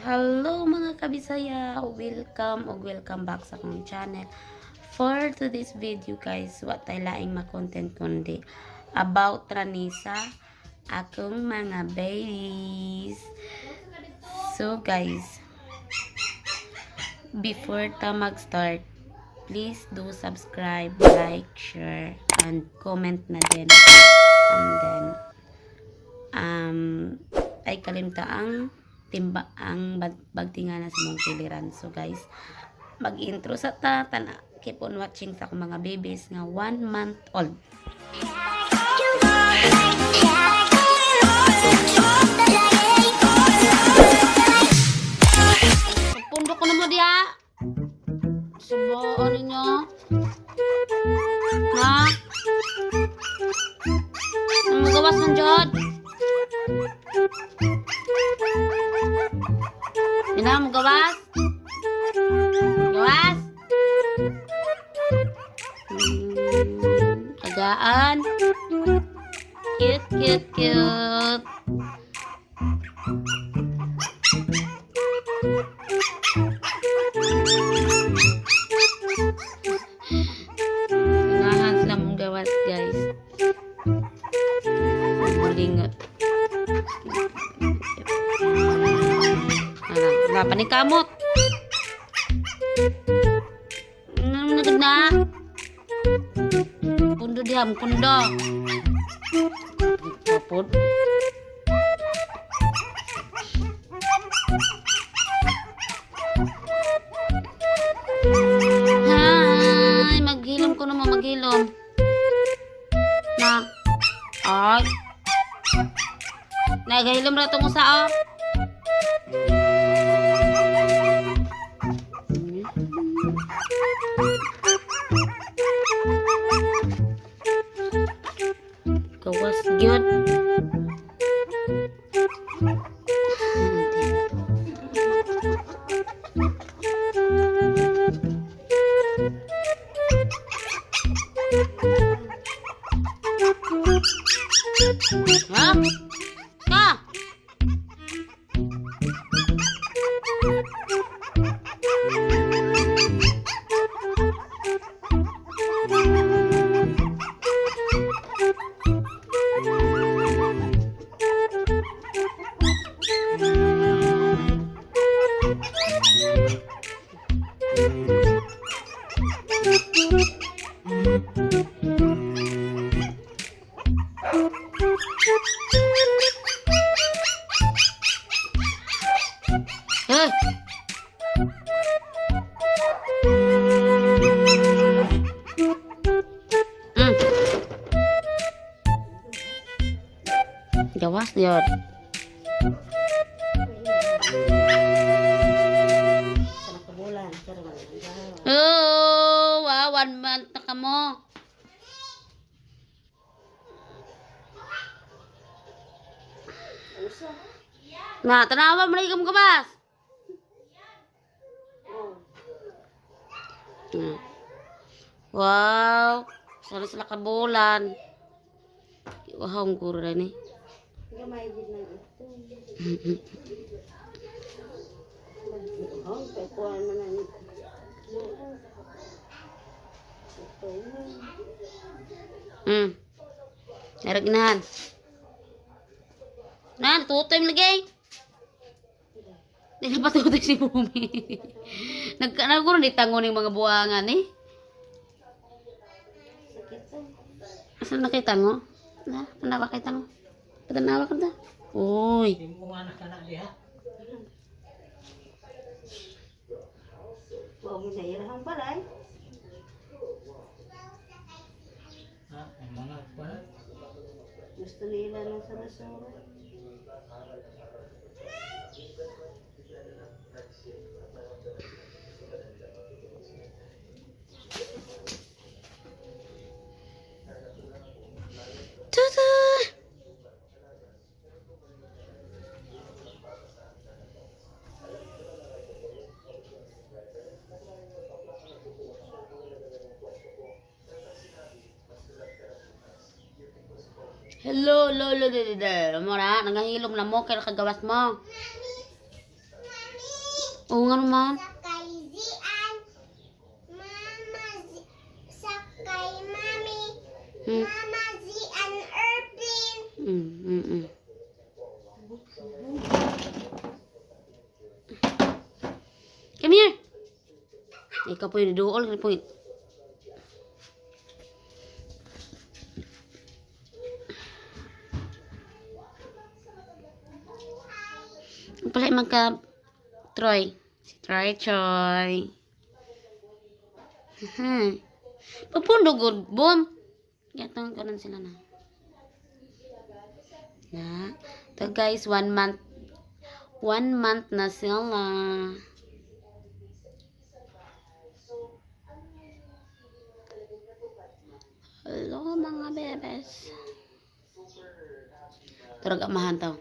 Hello, mga kabisaya! Welcome o welcome back sa akong channel. For today's video, guys, wa tay laing ma-content kundi about Ranisa akong mga babies. So guys, before ta mag-start, please do subscribe, like, share, and comment na din. And then, ay kalimta ang timba ang bagtinga na sa mong kiliran. So guys, mag-intro sa ta tana, keep on watching sa akong mga babies nga 1 month old. Pundo ko na mo diha. Subuan ninyo. Na? Ang magawas ng jod. Ina mo gawas? Gawas? Tagaan. Cute, cute, cute. Unahan sila mong gawas, guys. Mulingot. Ano, wala pa ni kamot. Ano na na? Pundo diha, pundo. Kapod. Hi, maghilom ko naman, maghilom. Na. Ay. Nagahilom ra tong usa oh. Gawas gyud. Ha? Ka? Hey! Gawas yun. Sa nakabulan, pero Oh, wow, 1 month na kamo. Usa. Na, tanawa mo lagi kamo gawas. Oh. Wow, sana sila kabulan. Wow, ang guro na ni. Gamay gid na ito. Oh, kay kuan man na ni. Ito. Naragnahan. Na, tutoy mo lagi. Di na patutoy si Bumi. Nagkano di tango ng mga buwangan eh. Sakit to. Asa nakita mo? Na, tanawa kay tango. Tanawa ka ta. Uy. Wa mo na ilahang balay. Gusto nila ng saro-saro. Tutu. Hello, hello, hello, hello, hello. Mo na, nangahilom na mo, kaya kagawas mo. Oo nga naman. Sakay Zian. Mama sakay Mami. Mama Zian airplane. Come here. Ikaw po yung duol. Po yung. Ang pala yung magka Troy. Si Troy Troy. Papundo good boom. Yatang ko sila na. Na. To guys, 1 month. 1 month na sila. Hello mga bebes. Turag amahan taw.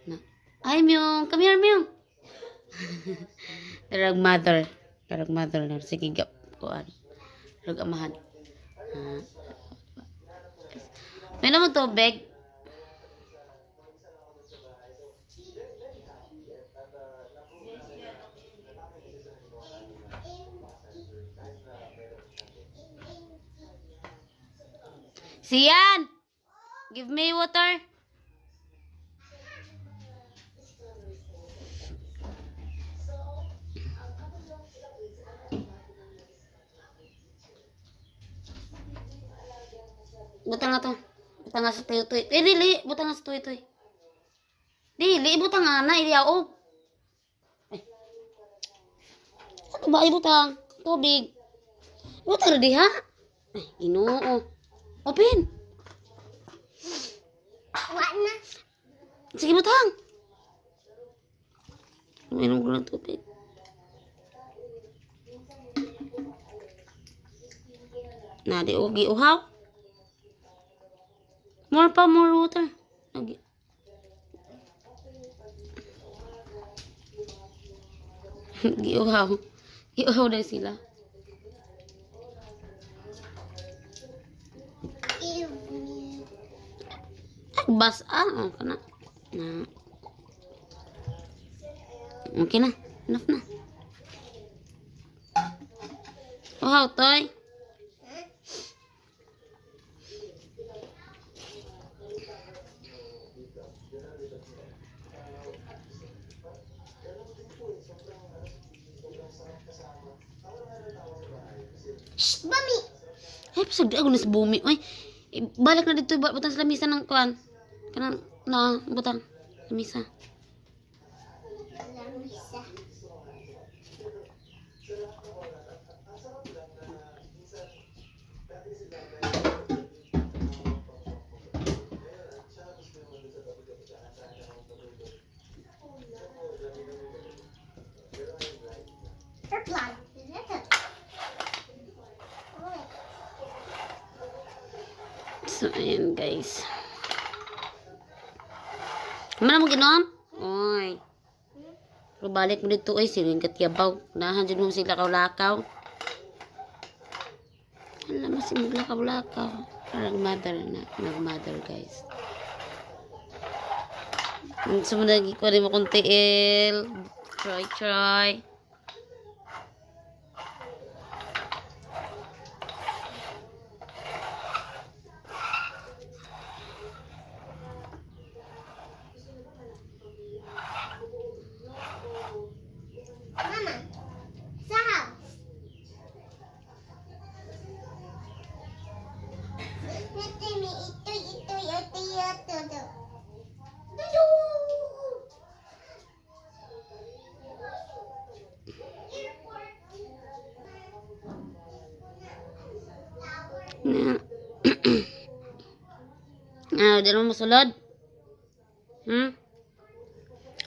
Na. Ay, Myong. Come here, Myong. Turag mother. Turag mother na. Sige, gap. Kuan. Turag amahan. Ah. May naman tubig. Sian! Give me water. Butang nga to. Butang nga sa tuyo-tuyo. Eh, dili. Butang nga sa tuyo-tuyo. Dili, butang nga na. Iliyaw. Eh. Ano ba? Ibutang. Tubig. Butang na diha. Ay, Ginoo. Open. Wa na. Sige, butang. Uminom ko ng tubig. Na, di ugi uhaw. More pa, more water. Nagi. Giuhaw. Giuhaw na sila. Give me. Ay, basa. Oh, kana. Na. Okay na. Enough na. Uhaw, toy. Shh, Bami. Ay, pasag ako na sa bumi. Ay, eh, balik na dito. Butang sa lamisa ng kuan. Kanang, na, butang. Lamisa. Lamisa. Airplane. So, ayan guys. Mana mo ginom? Oy. Pero balik mo dito ay sino yung katyabaw. Nahan dyan mo sila lakaw-lakaw. Alam mo si maglakaw-lakaw. Parang mother na. Nag-mother guys. Ang sumunod ko rin mo kong tiil. Try, try. Mama, sa house. Nito mi ito ito ito ito ito. Dudu. Na. Ah, di mo masulod.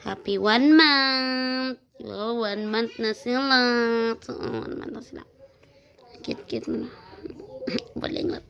Happy 1 month. Oh, 1 month na sila. So, 1 month na sila. Cute, cute mo na. Balingot.